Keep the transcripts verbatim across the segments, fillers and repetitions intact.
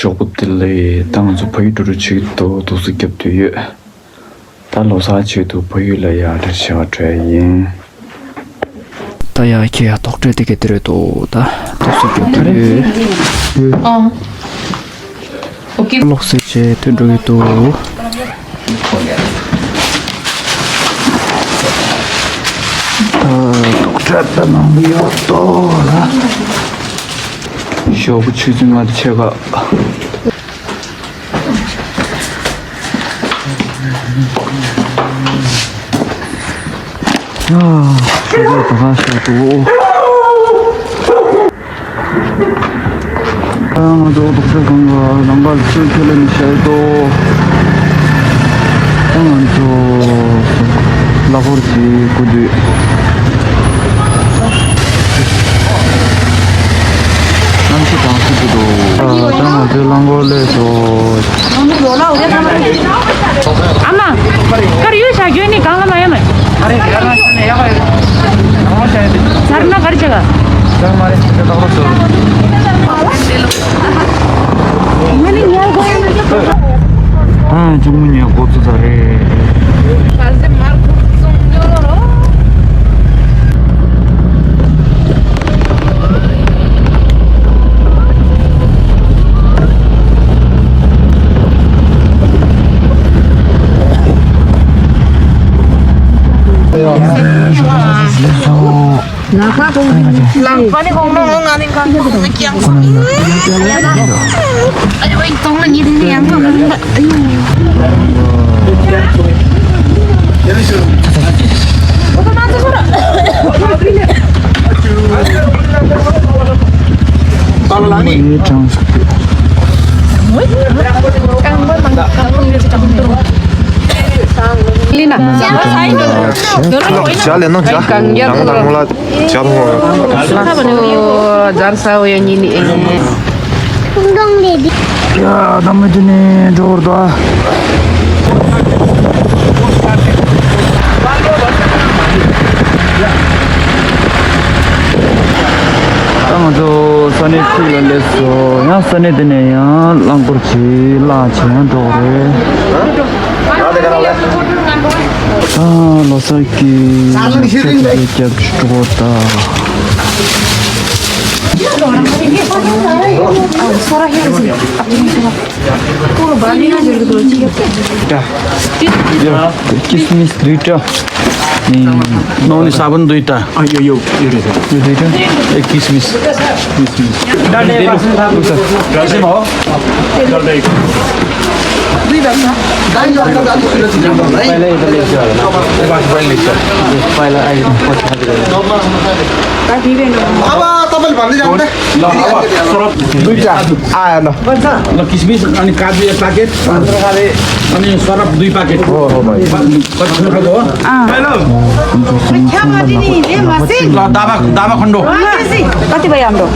ཞོགས་པ་བདེ་ལེགས། ད་ང་ཚོ་ཕ་ཡུལ་འགྲོ་རུ་ཆེད་དུ་ཐུགས་སུ་བརྒྱབ་བསྡད་ཡོད། ད་ལོ་གསར་ཆེད་དུ་ཕ་ཡུལ་ལ་ཡར་འགྲེལ་བཤད་སྤྲད་ཡིན། ད་ཡ་ཁྱེད་ཡ་དོག་ཁྲེ་དེ་ག་དེ་རེད་དོ། ད་ཐུགས་སུ་བརྒྱབ་བསྡད་ཡོད། ཨང་། ཨོ་ཀེ། ལོག་སེ་བྱས་ཐོན་འགྲོ་གི་འདུག་ཨ། དོག་ཁྲེ་ད་ནང་དུ་ཡོད་དོ་ལ། ཞོགས་པ་ཆུ་ཚོད་ལྔ་དང་ཕྱེད་ཀ། ཡ། ཞོགས་པ་ད་ག་ཤར་འདུག་ཨ། ང་ཚོ་དོག་ཁྲེ་སྒང་ག་ལམ་ཁ་ལ་ཆུ་ཁྱེར་ལེན་བྱས་ཏོ། ཨ། ང་ཚོ་གླ་འཁོར་གྱི་སྐུ་དུས། གནམ་གཤིས་གྲང་ཤུལ་དུ་འདུག་ཨ། ད་ང་ཚོའི་རླངས་འཁོར་སླེབས་སོང་། ཨ་མ། དཀར་ཡོལ་བྱ་རྒྱུ་ནི་གང་ལ་མ་ཡོད་མེད། ཟར་ན་གར་བྱེད་ག་ཨ། གཅུང་མོ་ཉལ་འགོ་ཚུགས་ས་རེད། ལི་ན། ཇ་ལེན་ན་ཇ། གང་རྒྱ་རང་དང་མོ་ལ་ཇ་མོ། ཇར་ས་བོ་ཡ་ཉི་ནི་ཨེ། ཡ། ད་མི་དེ་ནི་འགྲོ་བར་དོ། ད་ང་ཚོ་ས་གནས་གཅིག་ལ་སླེབས་སོང་། ཡང་ས་གནས་དེ་ནས་ཡང་རླངས་འཁོར་གྱིས་གླ་བྱེད་ཡང་འགྲོ་རེད། ཨ། ལོ་གསར་གྱི་ལོ་གསར་གྱི་རྒྱབ་སྤྲོ་ད། ཀིས་མིས་དུས་ཏྲ། ནོ་ནི་ས་བོན་དུས་ཏྲ། ཨ། ཡོ་ཡོ་ཡོ་རེད། ཡོ་དུས་ཏྲ། ཨེ། ཀིས་མིས། ཀིས་མིས། दुईटा। आएन। ल, किसमिस अनि काजु एक प्याकेट। अनि सरफ दुई प्याकेट। हो, हो, भाइ। कति खालको हो? अँ। ल, दाबा, दाबा खण्डो। कति भयो हाम्रो?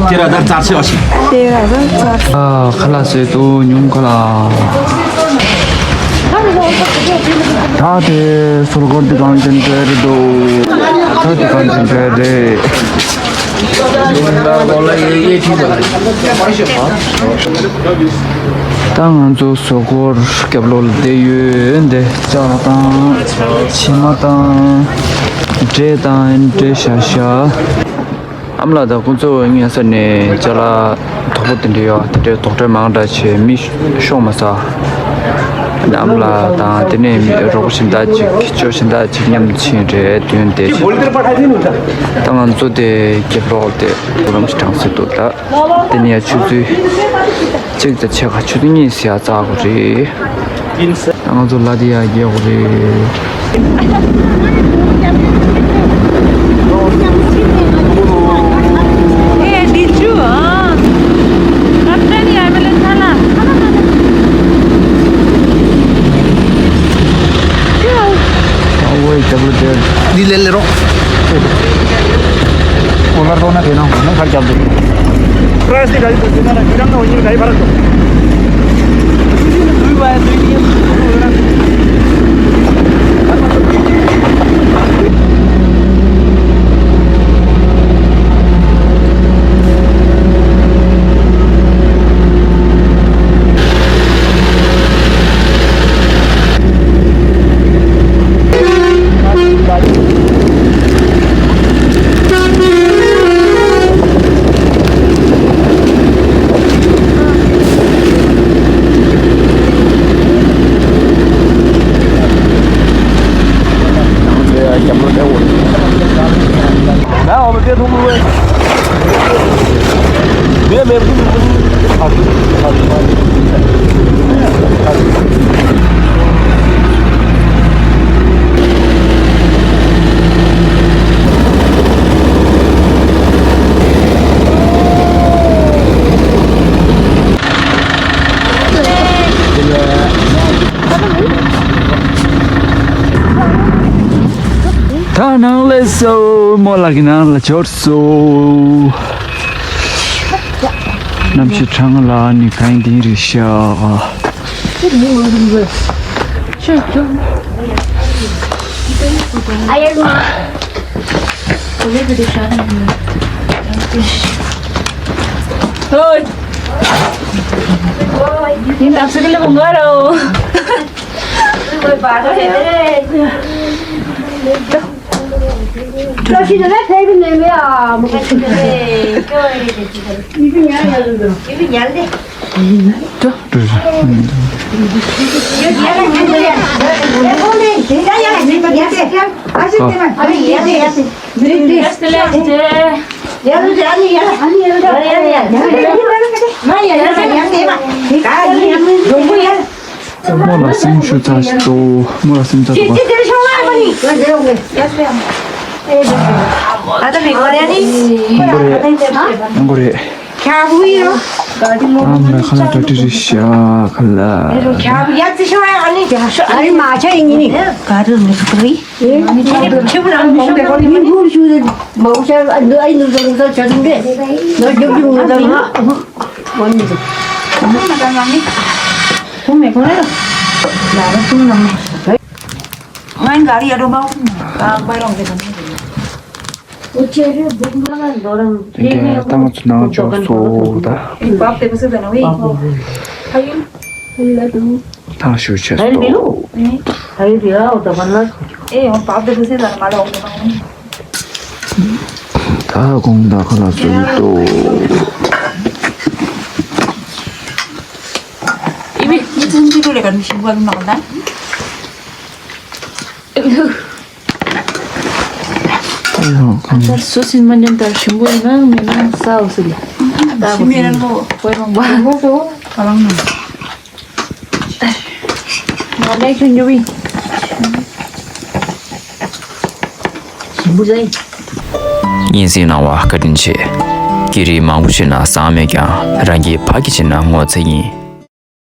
तेह्र हजार चार सय असी। तेह्र हजार चार सय। ཨ། ཁ་ལག་ཟས་དུས་ཉུང་ཁ་ལག་ད་དེ་སོལ་གོར་དེ་གང་དེ་འདྲ་རེད་འདུག་ད་དེ་གང་དེ་འདྲ་རེད། ད་ང་ཚོ་སོལ་གོར་རྒྱབ་ལོགས་ལ་བསྡད་ཡོད། འདི་ལྕགས་དང་ཕྱེ་མ་དང་འབྲས་དང་འབྲས་ཤ་ཤ། ཨ་མ་ལགས་དང་ཁོང་ཚོ་སྔོན་ས་ནས་ཅ་ལག་དོག་པོ་དེ་འདྲ་ཡོད། དེ་འདྲའི་དོག་ཁྲེ་མང་དྲགས་བྱས་མི་ཤོང་མ་ས། ཨ་མ་ལགས་དང་དེ་ནས་མི་རོགས་པ་གཞན་དག་ཅིག་ཅོ་གཞན་དག་ཅིག་མཉམ་དུ་ཕྱིན་རེད་དོན་དེ། ད་ང་ཚོ་དེ་རྒྱབ་ལོགས་དེ་བུ་རམ་ཞིག་གྲང་སེ་འདུག་ད་དེ་ནས་ཡ་ཆུ་ཚོད་གཅིག་དང་ཕྱེད་ཀ་ཆུ་ཚོད་གཉིས་ཟེར་ཡ་རྩ་དགོས་རེད། ད་ང་ཚོ་ལ་དེ་ཡ་རྒྱག་དགོས་རེད། ད་ནང་ལས་སོ་མོ་ལགས་ཀྱི་ནང་ལ་འབྱོར་སོ། གནམ་གཤིས་གྲང་ལ་ནི་གང་དེ་རེད་ཤག་མོ་ལ་སེམས་ཤུགས་ཚ་ཞིག་འདུག་མོ་ལ་སེམས་ཚ་འདུག་ཨ་ད་མི་གོ་རེ་ནི། ཡང་གོ་རེ། ཡང་གོ་རེ། ཁྱབ་ཡོད། ཨ་མ་ཁ་ལ་ཏོ་ཏི་རི་ཤ་ཁ་ལ། ཁྱབ་ཡ་ཙི་ཤོ་ཡ་ཨ་ནི། ཨ་ནི་མ་ཆ་ཡིན་ནི། ག་རུ་མི་སུ་རི། ཁྱབ་རང་མི་སུ་རི། མི་འགུར་ཤུ་རི། མ་འུ་ཤ་ཨ་ནུ་ཨ་ནུ་ཟ་ནུ་ཟ་ཆ་ཐུང་གེ། ནོ་རྒྱབ་ཀྱི་ངུ་ད་མ། ཨ་ནི་ཟ། ཨ་མ་ད་མ་མི། ཁུ་མེ་ཁོ་ན། ལ་ར་ཐུང་ན་མ། ང་ག་རི་ཡ་རོ་མ། ད་པ་རོང་གེ་ད་མ། དེ་ག་ད་ང་ཚོ་ནང་འབྱོར་སོང་ད། ཐང་ཞུ་ཆེ་སོ། ད་དགོང་ད་ཁ་ལག་བཟོ་ཡི་འདུག་ཨ་ད་སུ་སིན་མ་ཉན་ད་ཞིམ་པོ་ཡིན་ན་མིན་ན་ས་འོ་སི་ལ། ད་ཞིམ་མེད་རང་མོ། ཧོས་རོང་པ། ཧོས་རོང་པ། ང་ལས་ཁྱོད་ཉོ་བི། ཞིམ་པོ་ཟེ། སྙན་སེང་གནང་བ་བཀའ་དྲིན་ཆེ། སྐད་རིགས་མང་པོ་བཤད་ན་བཟང་མེད་ཀྱང་རང་གིས་ཕ་གི་བྱས་ན་ངོ་ཚ་ཡིན།